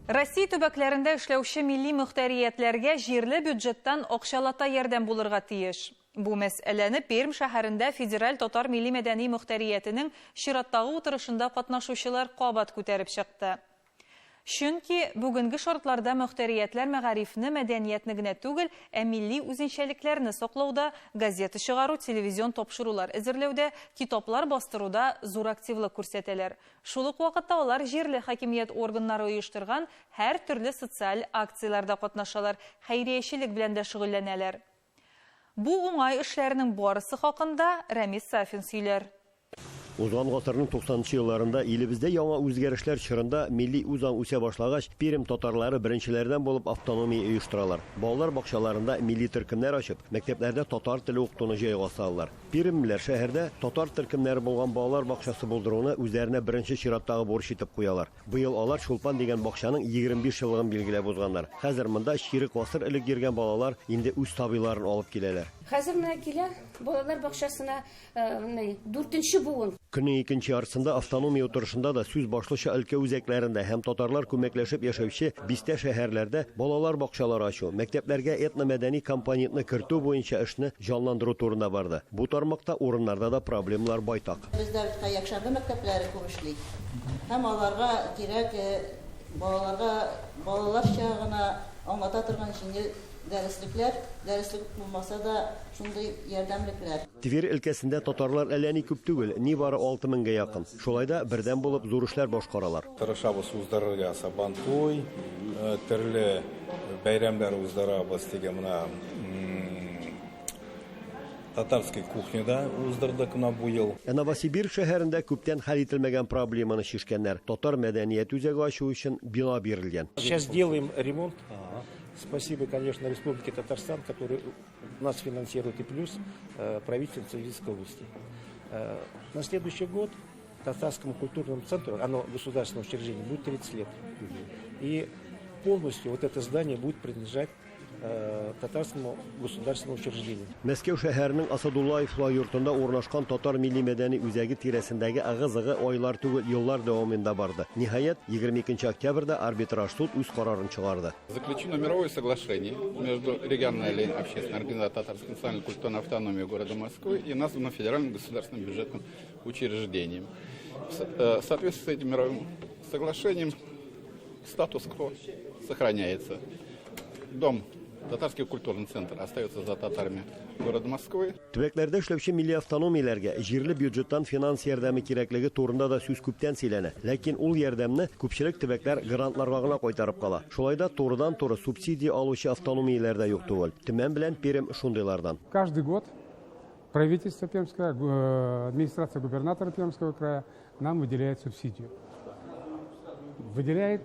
Россия төбәкләрендә эшләүче милли мөхтәриятләргә җирле бюджеттан акчалата ярдәм булырга тиеш. Бу мәсьәләне Пермь шәһәрендә Федераль татар милли-мәдәни мөхтәриятенең чираттагы утырышында катнашучылар кабат күтәреп чыкты. Чөнки бүгенге шартларда мөхтәриятләр мәгарифне, мәдәниятне генә түгел, ә милли үзенчәлекләрне саклауда, газета чыгару, телевизион тапшырулар әзерләүдә, китаплар бастыруда зур активлык күрсәтәләр. Шул ук вакытта алар җирле хакимият органнары оештырган һәртөрле социаль акцияләрдә катнашалар, хәйриячелек белән дә шөгыльләнәләр. Бу уңай эшләрнең барысы хакында Рәмис Сафин сөйләр. Узган гасырның 90 нчы елларында илебездә яңа үзгәрешләр чорында милли үзаң үсә башлагач, Пермь татарлары беренчеләрдән булып автономия оештыралар. Балалар бакчаларында милли төркемнәр ачып, мәктәпләрдә татар теле укытуны җайга салалар. Пермьлеләр шәһәрдә татар төркемнәре булган балалар бакчасы булдыруны үзләренә беренче чираттагы бурыч итеп куялар. Быел алар Чулпан дигән бакчаның 25 еллыгын билгеләп узганнар. Хәзер монда чирек гасыр элек йөргән балалар инде үз сабыйларын алып киләләр. Хәзер менә килә балалар бакчасына дүртенче буын. Көннең икенче яртысында автономия утырышында да сүз башлыча өлкә үзәкләрендә һәм татарлар күмәкләшеп яшәүче бистә-шәһәрләрдә балалар бакчалары ачу, мәктәпләргә этномәдәни компонентны кертү буенча эшне җанландыру турында барды. Бу тармакта урыннарда да проблемалар байтак. Бездә бит хәзер якшәмбе мәктәпләре күп эшли. Һәм аларга кирәк балаларга балаларча гына аңлата торган җиңел дәреслекләр, дәреслек булмаса да, шундый ярдәмлекләр. Тверь өлкәсендә татарлар әллә ни күп түгел, нибары алты меңгә якын. Шулай да, бердәм булып, зур эшләр башкаралар. Тырышабыз уздырырга Сабантуй, төрле бәйрәмнәр уздырабыз, теге менә Татарский кухняда уздырдык менә бу ел. Ә Новосибирск шәһәрендә күптән хәл ителмәгән проблеманы чишкәннәр, татар мәдәният үзәге ачу өчен бина бирелгән. Сейчас делаем ремонт. Спасибо, конечно, Республике Татарстан, который нас финансирует, и плюс правительство Свердловской области. На следующий год Татарскому культурному центру, оно государственное учреждение, будет 30 лет. И полностью вот это здание будет принадлежать Татарскому государственному учреждению. Мәскәү шәһәренең Асадуллаевлар йортында урнашкан Татар милли-мәдәни үзәге тирәсендәге ыгы-зыгы айлар түгел, еллар дәвамында барды. Ниһаять, 22 октябрьдә арбитраж суд үз карарын чыгарды. Заключено мировое соглашение между региональной общественной организацией Татарской национальной культурной автономии города Москвы и названным федеральным государственным бюджетным учреждением. В соответствии с этим мировым соглашением статус-кво сохраняется. Дом Татарский культурный центр остается за татарами города Москвы. Төбәкләрдә эшләүче милли автономияләргә җирле бюджеттан финанс ярдәме кирәклеге турында да сүз күптән сөйләнә. Ләкин ул ярдәмне күпчелек төбәкләр грантларга гына кайтарып кала. Шулай да турыдан-туры субсидия алучы автономияләр дә юк түгел. Төмән белән Пермь шундыйлардан. Каждый год правительство Пермского, администрация губернатора Пермского края нам выделяет субсидию. Выделяет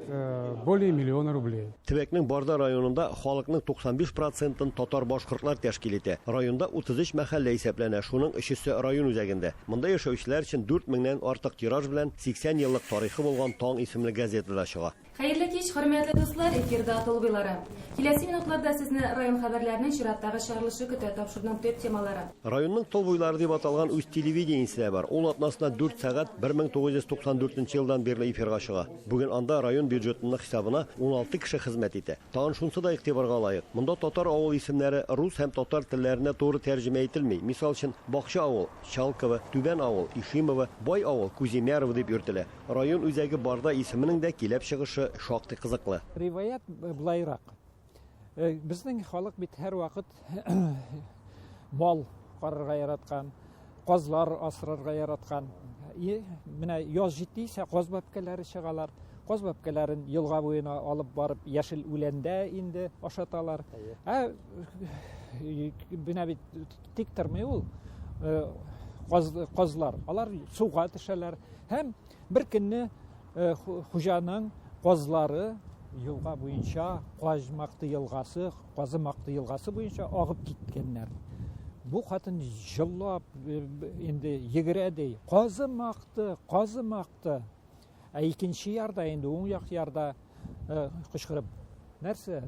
более миллиона рублей. Төбәкнең Барда районында халыкның 95 процентын татар-башкортлар тәшкил итә. Районда 33 мәхәллә исәпләнә, шуның өчесе район үзәгендә. Монда яшәүчеләр өчен 4 меңнән артык тираж белән 80 еллык тарихы булган Таң исемле газета да чыга. Хәерле кич, хөрмәтле дуслар, эфирда Тулбыйлары. Киләсе минутларда сезне район хәбәрләренең чираттагы чыгарылышы көтә, тапшыруның төп темалары. Районның Тол буйлары дип аталган үз телевидениесе дә бар. Ул атнасына дүрт сәгать 1994 елдан бирле эфирга чыга. Бүген анда район бюджетының хисабына 16 кеше хезмәт итә. Тагын шунсы да игътибарга лаек, монда татар авыл исемнәре рус һәм татар телләренә туры тәрҗемә ителми. Мисал өчен, Бакча авыл, Чалково, Түбән авыл, Ишимово, Бай авыл, Куземярово дип йөртелә. Район үзәге Барда исеменең дә киләп чыгышы шактый кызыклы. Риваять былайрак. Безнең халык бит һәрвакыт мал карарга яраткан, казлар асрарга яраткан. И менә яз җитте исә каз бәбкәләре чыгалар. Каз бәбкәләрен елга буена алып барып яшел үләндә инде ашаталар. Ә менә бит тик тормый ул казлар. Алар суга төшәләр. Һәм бер көнне хуҗаның казлары елга буенча Казмакты елгасы, Казымакты елгасы буенча агып киткәннәр. Бу хатын җыллап инде йөгерә ди. Казымакты, Казымакты. Ә икенче ярда инде уң як ярда кычкырып, нәрсә?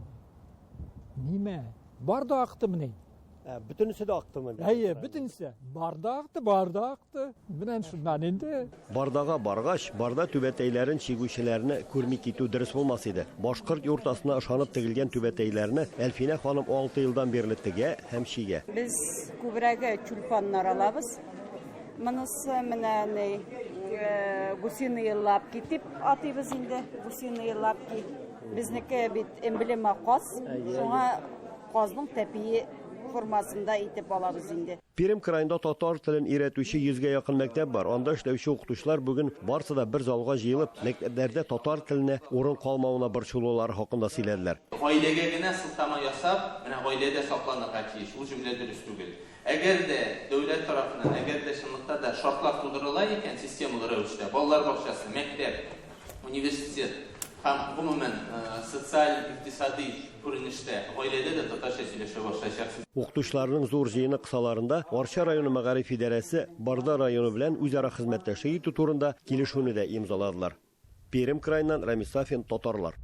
Нимә? Бар да актымыни? Ә, бөтенесе дә актымы? Әйе, бөтенесе. Бар да акты, бар да акты. Менә шуннан инде. Бардага баргач, Барда түбәтәйләрен чигүчеләрне күрми китү дөрес булмас иде. Башкорт юртасына ышанып тегелгән түбәтәйләрне Әлфинә ханым алты елдан бирле тегә һәм чигә. Без күбрәге тюльпаннар алабыз. Монысы менә ни, гусиные лапки дип атыйбыз инде, гусиные лапки. Безнеке бит эмблема каз, шуңа Казның тәпие формасында итеп алабыз инде. Пермь краенда татар телен өйрәтүче йөзгә якын мәктәп бар. Анда эшләүче укытучылар бүген барсы да бер залга җыелып, мәктәпләрдә татар теленә урын калмавына борчылулары хакында сөйләделәр. Гаиләгә генә сылтама ясап, менә гаилә дә сакланырга тиеш, ул җөмлә дөрес түгел. Әгәр дә дәүләт тарафыннан, әгәр дә чынлыкта да шартлар тудырыла икән системалы рәвештә, балалар бакчасы, мәктәп, университет һәм, гомумән, социаль-икътисадый күренештә, гаиләдә дә татарча сөйләшә башлаячаксыз. Укытучыларның зур җыены кысаларында Арча районы мәгариф идарәсе Барда районы белән үзара хезмәттәшлек итү турында килешүне дә имзаладылар. Пермь краеннан Рамис Сафин, Татарлар.